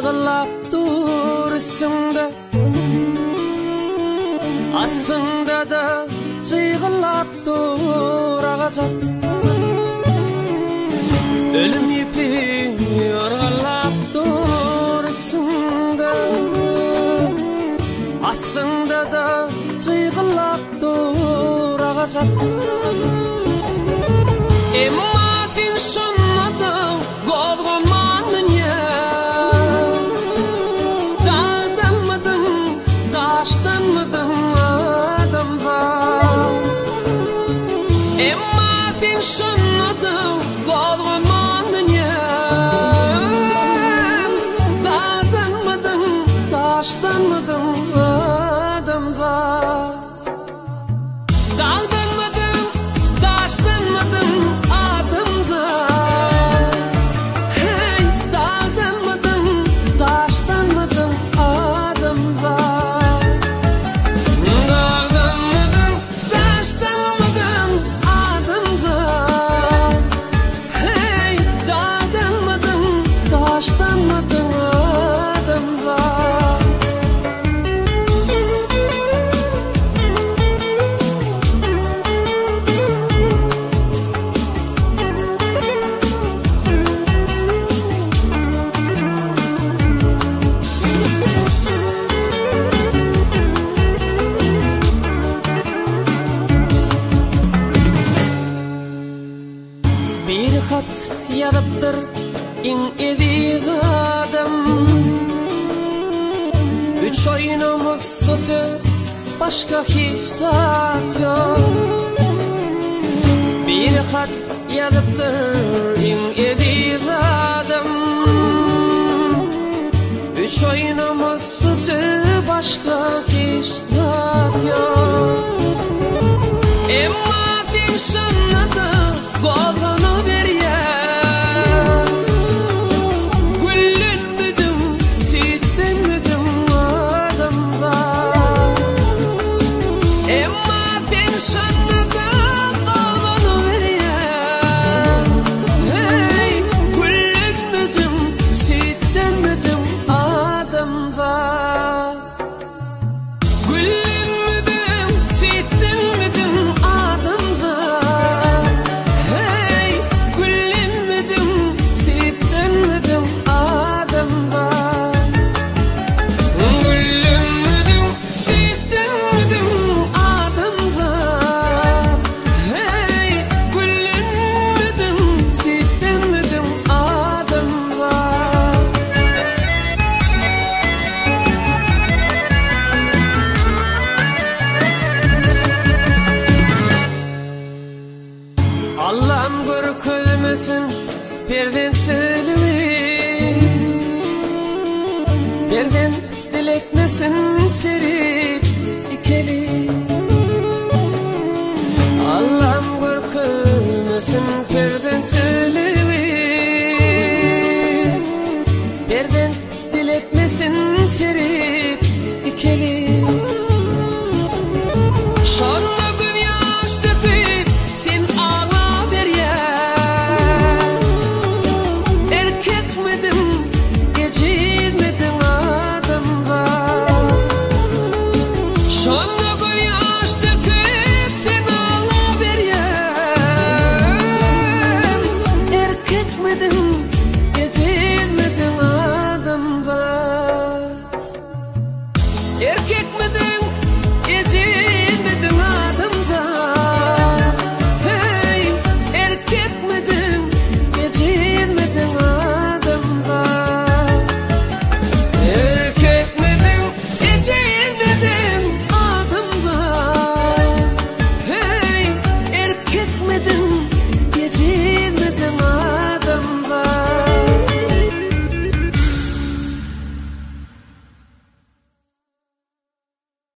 Yrgyllap dur üstüňde Aslynda-da jygyllap dur agaç at. Ölüm ýüpi yrgyllap dur üstüňde Aslynda-da jygyllap dur agaç at. Emma sen şonda-da Gozganman münýär. Dagdanmydyň, daşdanmydyň adamzat. Emma sen şonda-da gozganman münýär. Dagdanmydyň, daşdanmydyň adamzat. Dagdanmydyň, daşdanmydyň adamzat? Heý, dagdanmydyň, daşdanmydyň adamzat? Dagdanmydyň, daşdanmydyň adamzat? Heý, dagdanmydyň, daşdanmydyň adamzat? Bir hat ýazypdyr iň eziz adam. Üç oýnamazsa söz, başga hiç zat ýok. Bir hat ýazypdyr iň eziz adam. Üç oýnamazsa söz, başga hiç zat ýok. Emma sen şonda-da gozganyberýäň. Güllenmidiň, süýtdenmidiň adamzat. Emma sen şonda-da gozganyberýäň. Heý, güllenmidiň, süýtdenmidiň adamzat. Güllenmidiň, süýtdenmidiň adamzat. Heý, güllenmidiň, süýtdenmidiň adamzat. Güllenmidiň, süýtdenmidiň adamzat. Heý, güllenmidiň, süýtdenmidiň adamzat. Allam görkezmesin perzentsizligi Perzent diletmesin serip ikeli Allam görkezmesin perzentsizligi Perzent Diletmesin serip ikeli. Şonda gözýaş döküp sen aglaberýäň. Erkekmidiň, ejizmidiň adamzat. Şonda gözýaş döküp sen aglaberýäň. Erkekmidiň, Ejizmidiň adamzat? Erkekmidiň?